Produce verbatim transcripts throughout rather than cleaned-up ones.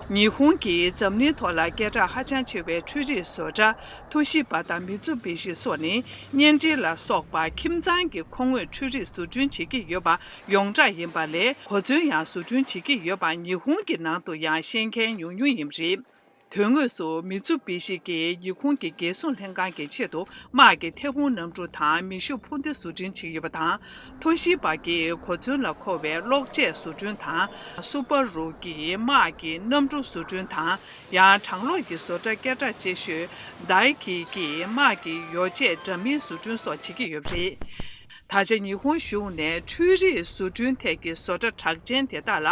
ཉི་ཧོང་གིས་འཛམ་གླིང་ཐོག་ལ་སྐད་གྲགས་ཧ་ཅང་ཆེ་བའི་འཕྲུལ་རིག་བཟོ་གྲྭ་ཐོ་ཤི་བ་དང་མི་ཚུ་བི་ཤི་སོགས་ནི་བརྙན་འཕྲིན་ལ་སོགས་པ་ཁྱིམ་ཚང་གི་མཁོ་དངོས་འཕྲུལ་རིག་བཟོ་སྐྲུན་བྱེད་ཀྱི་ཡོད་པ་ཡོངས་གྲགས་ཡིན་པ་ལས། གོ་མཚོན་ཡང་བཟོ་སྐྲུན་བྱེད་ཀྱི་ཡོད་པ་ཉི་ཧོང་གི་ནང་དུ་ཡང་ཤེས་མཁན་ཉུང་ཉུང་ཡིན་པ་རེད། དོན་དངོས་སུ་མི་ཚུ་བི་ཤི་གིས་ཉི་ཧོང་གི་རྒྱལ་སྲུང་ལྷན་ཁང་གི་ཆེད་དུ་དམག་གི་ཐད་འཕུར་གནམ་གྲུ་དང་མེ་ཤུགས་འཕུར་མདེལ་བཟོ་སྐྲུན་བྱེད་ཀྱི་ཡོད་པ་དང་། ཐོ་ཤི་བ་གིས་གོ་མཚོན་ལ་མཁོ་བའི་གློག་ཆས་བཟོ་སྐྲུན་དང་། སུ་པ་རུ་གིས་དམག་གི་གནམ་གྲུ་བཟོ་སྐྲུན་དང་། ཡང་གྲང་གློག་གི་བཟོ་གྲྭ་སྐད་གྲགས་ཆེ་ཤོས་ཌའི་ཁི་གིས་དམག་གི་ཡོ་བྱད་འདྲ་མིན་བཟོ་སྐྲུན་སོགས་བྱེད་ཀྱི་ཡོད་པ་རེད། ད་ཆ་ཉི་ཧོང་གཞུང་ནས་འཕྲུལ་རིག་བཟོ་སྐྲུན་ཐད་ཀྱི་བཟོ་གྲྭ་གྲགས་ཅན་དེ་དག་ལ་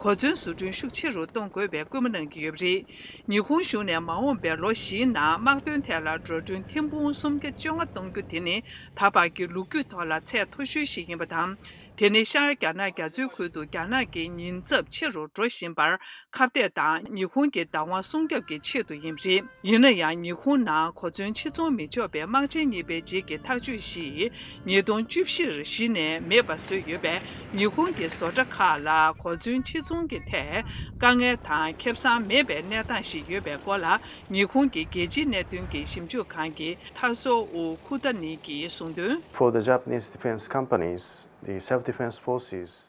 གོ་མཚོན་བཟོ་སྐྲུན་ཤུགས་ཆེ་རུ་གཏོང་དགོས་པའི་སྐུལ་མ་གནང་གི་ཡོད་པ་རེད། ཉི་ཧོང་གཞུང་ནས་མ་འོངས་པའི་ལོ་བཞིའི་ནང་དམག་དོན་ཐད་ལ་འགྲོ་གྲོན་ཐེར་འབུམ་སུམ་བརྒྱ་བཅོ་ལྔ་གཏོང་རྒྱུ་དེ་ནི་ད་བར་གྱི་ལོ་རྒྱུས་ཐོག་ལ་ཚད་མཐོ་ཤོས་ཤིག་ཡིན་པ་དང་། དེ་ནི་ཤར་རྒྱ་ནག་རྒྱ་མཚོའི་ཁུལ་དུ་རྒྱ་ནག་གི་ཉེན་ཚབས་ཆེ་རུ་འགྲོ་བཞིན་པར་ཁ་གཏད་དང་ཉི་ཧོང་གི་བདག་དབང་སྲུང་སྐྱོབ་ཀྱི་ཆེད་དུ་ཡིན་པ་རེད། ཡིན་ན་ཡང་ཉི་ཧོང་ནང་གོ་མཚོན་ཕྱིར་ཚོང་མི་ཆོག་པའི་དམག་ཆེན་གཉིས་པའི་རྗེས་ཀྱི་ཐག་གཅོད་བཞི་ཉིས་སྟོང་བཅུ་བཞིར་གཞི་ནས་མེད་པ་བཟོས་ཡོད་པས། ཉི་ཧོང་གི་བཟོ་གྲྭ་ཁག་ལ་གོ་མཚོན་ཕྱིར་ཚོང་གི་ཐད་དཀའ་ངལ་དང་ཁེ་བཟང་མེད་པའི་གནས་སྟངས་ཤིག་ཡོད་པའི་སྐོར་ལ། ཉི་ཧོང་གི་རྒྱལ་སྤྱིའི་གནད་དོན་གྱི་ཞིབ་འཇུག་ཁང་གི་ཐ་སོ་ཨོ་ཁུ་ཏ་ནི་གིས་གསུངས་དོན། For the Japanese defense companies, the self-defense forces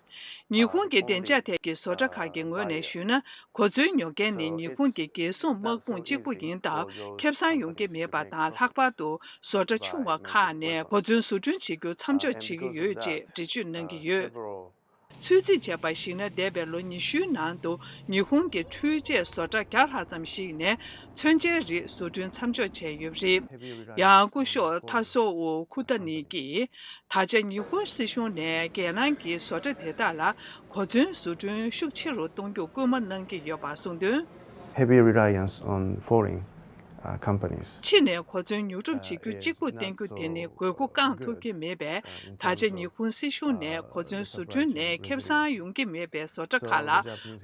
ཉི་ཧོང་གི་བདེ་འཇགས་ཐད་ཀྱི་བཟོ་གྲྭ་ཁག་གི་ངོས་ནས་ཞུས་ན། གོ་མཚོན་ཉོ་མཁན་ནི་ཉི་ཧོང་གི་རྒྱལ་སྲུང་དམག་དཔུང་གཅིག་པུ་ཡིན་སྟབས། ཁེ་བཟང་ཡོང་གི་མེད་པ་དང་། ལྷག་པར་དུ་བཟོ་གྲྭ་ཆུང་བ་ཁག་ནས་གོ་མཚོན་བཟོ་སྐྲུན་བྱེད་རྒྱུ་མཚམས་འཇོག་བྱེད་ཀྱི་ཡོད་ཅེས་འགྲེལ་བརྗོད་གནང་གི་ཡོད། ཚོད་རྩིས་བྱས་པར་གཞིགས་ན། འདས་པའི་ལོ་ཉི་ཤུའི་ནང་དུ་ཉི་ཧོང་གི་འཕྲུལ་ཆས་བཟོ་གྲྭ་བརྒྱ་ལྷག་ཙམ་ཞིག་ནས་མཚོན་ཆའི་རིགས་བཟོ་སྐྲུན་མཚམས་འཇོག་བྱས་ཡོད་པ་རེད། ཡང་སྐུ་ཞབས་ཐ་སོ་ཨོ་ཁུ་ཏ་ནི་གིས། ད་ཆ་ཉི་ཧོང་སྲིད་གཞུང་ནས་རྒྱལ་ནང་གི་བཟོ་གྲྭ་དེ་དག་ལ་གོ་མཚོན་བཟོ་སྐྲུན་ཤུགས་ཆེ་རུ་གཏོང་རྒྱུ་སྐུལ་མ་གནང་གི་ཡོད་པ་གསུངས་དོན། Heavy reliance on foreign, uh, companies. ཕྱི་ནས་གོ་མཚོན་ཉོ་སྒྲུབ་བྱེད་རྒྱུ་གཅིག་པུ་བརྟེན་རྒྱུ་དེ་ནི་དགོས་མཁོ་བསྐང་ཐུབ་ཀྱི་མེད་པས། ད་ཆ་ཉི་ཧོང་སྲིད་གཞུང་ནས་གོ་མཚོན་བཟོ་སྐྲུན་ནས་ཁེ་བཟང་ཡོང་གི་མེད་པའི་བཟོ་གྲྭ་ཁག་ལ་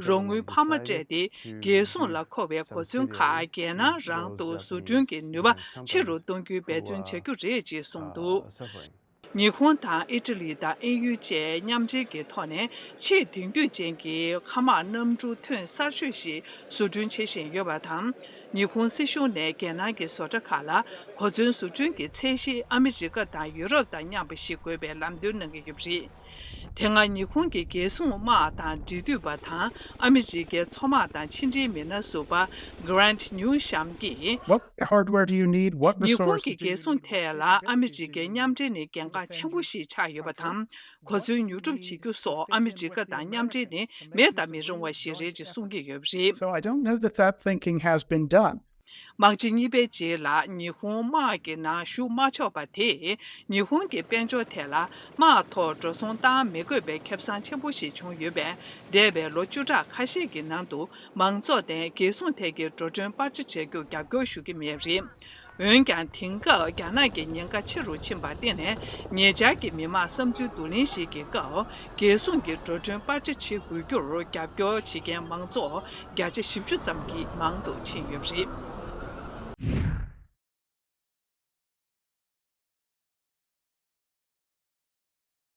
རོགས་དངུལ་འཕར་མ་སྤྲད་དེ། རྒྱལ་སྲུང་ལ་མཁོ་བའི་གོ་མཚོན་ཁག་རྒྱལ་ནང་རང་དུ་བཟོ་སྐྲུན་གྱི་ནུས་པ་ཆེ་རུ་གཏོང་རྒྱུའི་འབད་བརྩོན་བྱ་རྒྱུ་རེད་ཅེས་གསུངས་འདུག། ཉི་ཧོང་དང་ཨི་ཊ་ལི་དང་དབྱིན་ཡུལ་བཅས་མཉམ་འབྲེལ་གྱི་ཐོག་ནས་ཆེས་དེང་དུས་ཅན་གྱི་མཁའ་དམག་གནམ་གྲུ་ཐོན་གསར་ཤོས་ཤིག་བཟོ་སྐྲུན་བྱེད་བཞིན་ཡོད་པ་དང་། ཉི་ཧོང་སྲིད་གཞུང་ནས་རྒྱལ་ནང་གི་བཟོ་གྲྭ་ཁག་ལ་གོ་མཚོན་བཟོ་སྐྲུན་གྱི་ཚད་གཞི་ཨ་མི་རི་ཀ་དང་ཡུ་རོབ་དང་མཉམ་པ་ཞིག་དགོས་པའི་ལམ་སྟོན་གནང་གི་ཡོད་པ་རེད། དེ་སྔ་ཉི་ཧོང་གི་རྒྱལ་སྲུང་དམག་དང་འབྲེལ་མཐུད་པ་དང་ཨ་མི་རི་ཀའི་མཚོ་དམག་དང་ཕྱི་འབྲེལ་མི་སྣ་ཟུར་པ་Grant Newsham གྱིས། What hardware do you need? What resources do you need? ཉི་ཧོང་གི་རྒྱལ་སྲུང་ཐད་ལ་ཨ་མི་རི་ཀའི་མཉམ་འབྲེལ་ནི་གལ་འགངས་ཆེན་པོ་ཞིག་ཆགས་ཡོད་པ་དང་། གོ་མཚོན་ཉོ་སྒྲུབ་བྱེད་རྒྱུ་སོགས་ཨ་མི་རི་ཀ་དང་མཉམ་འབྲེལ་ནི་མེད་དུ་མི་རུང་བ་ཞིག་རེད་ཅེས་གསུང་གི་ཡོད་པ་རེད། So I don't know that that thinking has been done. དམག་སྤྱི་གཉིས་པའི་རྗེས་ལ་ཉི་ཧོང་དམག་གི་ནང་ཞུགས་མ་ཆོག་པ་དེས་ཉི་ཧོང་གི་དཔལ་འབྱོར་ཐད་ལ་དམག་ཐོག་འགྲོ་སོང་བཏང་མི་དགོས་པའི་ཁེ་བཟང་ཆེན་པོ་ཞིག་བྱུང་ཡོད་པས། འདས་པའི་ལོ་བཅུ་ཕྲག་ཁ་ཤས་ཀྱི་ནང་དུ་མང་ཚོགས་ནས་རྒྱལ་སྲུང་ཐད་ཀྱི་འགྲོ་གྲོན་སྤར་ཆ་བྱ་རྒྱུར་རྒྱབ་སྐྱོར་ཞུ་གི་མེད་པ་རེད། འོན་ཀྱང་། དེང་སྐབས་རྒྱ་ནག་གི་ཉེན་ཁ་ཆེ་རུ་ཕྱིན་པར་བརྟེན་ནས། ཉེ་ཆར་གྱི་མི་དམངས་བསམ་ཚུལ་བསྡུ་ལེན་ཞིག་གི་སྐབས། རྒྱལ་སྲུང་གི་འགྲོ་གྲོན་སྤར་ཆ་བྱེད་དགོས་རྒྱུར་རྒྱབ་སྐྱོར་བྱེད་མཁན་མང་ཚོགས་བརྒྱ་ཆ་བཞི་བཅུ་ཙམ་གྱིས་མང་དུ་ཕྱིན་ཡོད་པ་རེད།